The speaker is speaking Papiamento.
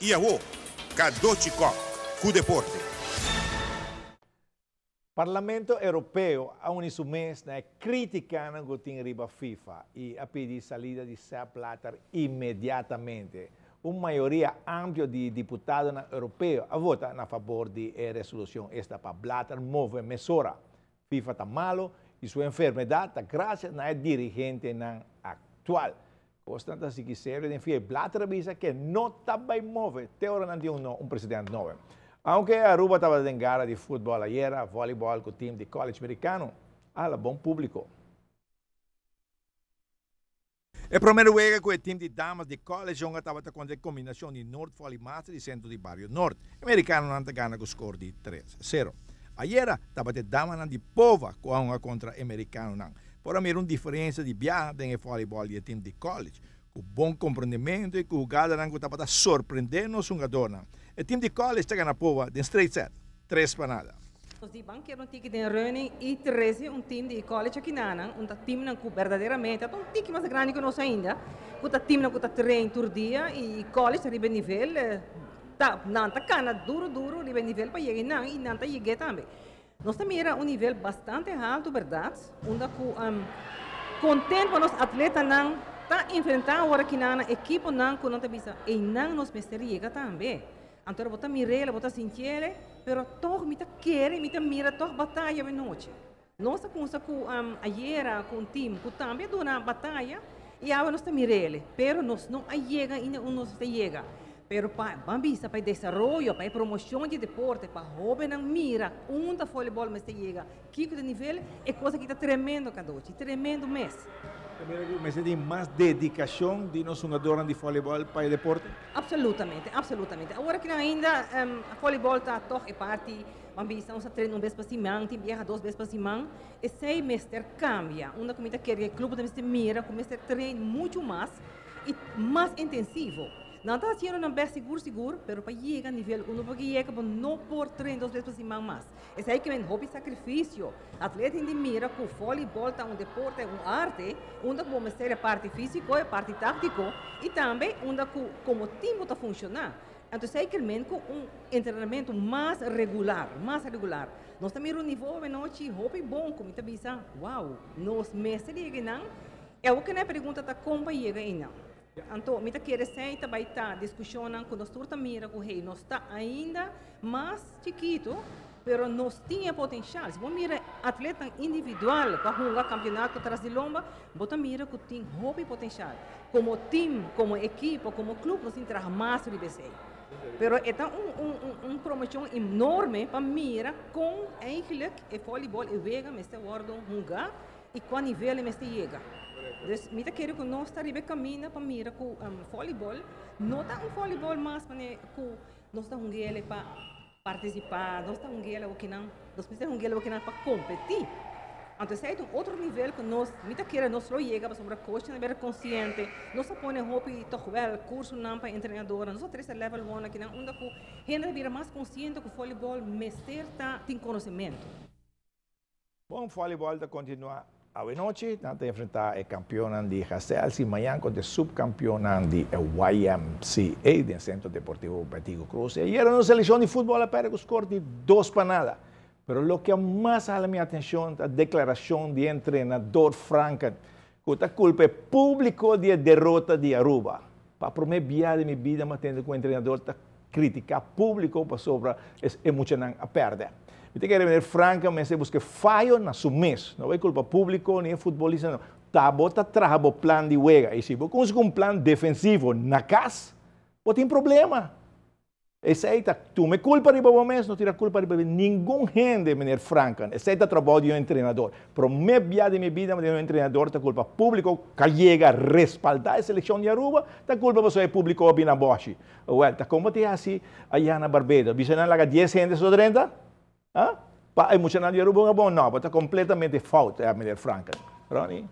I awo, Cadochi Kock cu deporte. Parlamento Europeo a uni su mes na e criticanan cu tin riba FIFA y a pidi salida di Sepp Blatter inmediatamente. Un mayoria amplio di diputadonan Europeo a vota na fabor di e resolucion, esta pa Blatter move mesora. FIFA ta malo y su enfermedad ta gracias na e dirigentenan actual. Cosnan ta sigui serio den FIFA y Blatter a bisa cu e no ta bay move te ora nan tin un un president nobo. Aunke Aruba tabata den gara di futbol ayera, volleyball cu team di college Mericano a hala bon publico. E prome wega cu e team di damas di college yonga tabata contra e combinacion di Noord Volley Master di Centro di Bario Noord. E Mericanonan ta gana cu score di tres sero. Ayera tabata e damanan di Pova cu a hunga contra e Mericanonan. Por a mira un diferencia di biaha den e volleyball di e team di college. Cu bon comprendimento y cu hugadanan cu tabata sorprende nos hungadornan. E team di college ta gana Pova den straight set, 3 pa 0. Nos di ban kier un tiki den running y 13 un team di college aki nanan, un ta team nan cu berdaderamente, ta un tiki mas grandi cu nos ainda, cu ta team nan cu ta train tur dia y college riba nivel, ta, nan ta cana duro duro riba nivel pa yega nan y nan ta yega tambe. Nos ta mira un nivel bastante halto, berdad, unda cu contento pa nos atletanan ta enfrenta awor aki nan ekipo nan cu nan ta bisa y nan nos mester yega tambe. Anto bo ta mir'é, bo ta sintié, pero toch mi ta kere, mi ta mira toch bataya anochi. Nos a cuminsa cu ayera cu un team cu tambe duna bataya y awe nos ta mir'é, pero nos no a yega ainda unda nos ta yega. Pero pa ban bisa pa desaroyo, pa promocion di deporte, pa hobennan mira unda voleibol mester yega, kiko e nivel, e cos aki ta tremendo, Cadochi, tremendo mes. Mester tin mas dedicacion di nos hungadornan di voleibol pa e deporte? Absolutamente, absolutamente. Awor cu ainda voleibol ta toch e parti, ban bisa, nos ta train un bes pa siman, tin biaha dos bes pa siman, esey mester cambia. Unda cu mi ta kere club mester mira, cu mester train mucho mas y mas intensivo. Nan ta haciendo nan best sigur sigur, pero pa yega nivel uno pa yega, no por train dos bes pa siman mas. Esey kiermen hopi sacrificio. Atleta di mira cu voleibol ta un deporte, un arte, unda cu mester e parti fisico, e parti tactico y tambe unda cu como team ta funciona. Anto, esey kiermen cu un entrenamento mas regular, mas regular. Nos ta mira un nivel anochi hopi bon, cu mi ta bisa, wow, nos mester yega nan. E cu e pregunta ta con pa yega einan. Anto, mi ta kere esey tambe ta discusion cu nos tur ta mira cu hey, nos ta ainda mas chikito, pero nos tin potencial. Si bo mira atleta individual pa hunga campeonato tras di lomba, bo ta mira cu tin hopi potencial. Como team, como ekipo, como club, nos tin traha mas riba esey. Pero e ta un promocion enorme pa mira con eigenlijk e voleibol e wega mester wordo hunga y cua nivel mester yega. Dus mi ta kere cu nos ta riba caminda pa mira cu voleibol no ta un voleibol mas cu nos ta hung'é pa participa, nos ta hung'é cu nan, nos mester hung'é cu nan pa competi. Anto, esey ta un otro nivel cu nos, mi ta kere nos lo yega, pasobra coach ta bira consciente, nos ta pone hopi toch wel curso nan pa entrenador, nos ta trece level 1 aki nan, unda cu hende bira mas consciente cu voleibol mester ta tin conocimento. Bon, voleibol ta continua anochi, nan ta enfrenta e campeon di Castel y mañan contra e subcampeon di YMCA di Centro Deportivo Betico Croes. Y ayera nos seleccion di futbol a perde cu score di 2 pa 0. Pero loke mas a hala mi atencion ta e declaracion di entrenador Franken, cu ta culpa publico di derota di Aruba. Pa prome biaha di mi bida, mi a tende cu e entrenador ta critica publico pasobra e muchanan a perde. Mi ta kere meneer Franken mester busca fayo na su mes. No ta culpa publico ni futbolista, no. Ta bo ta traha bo plan di wega. Y si bo consigui un plan defensivo na cas, bo tin problema. Esey ta tuma culpa riba bo mes, no tira culpa riba ningun hende, meneer Franken. Esey ta trabou di un entrenador. Prome biaha di mi bida, un entrenador ta culpa publico cu yega respalda e seleccion di Aruba, ta culpa pasobra e publico bina boshi. Well, ta con ta asina aya na Barbados? Bisa nan laga 10 hende so 30? Ah? Pa e muchanan di Aruba bon, no, ta completamente fout, meneer Franken. Ronnie?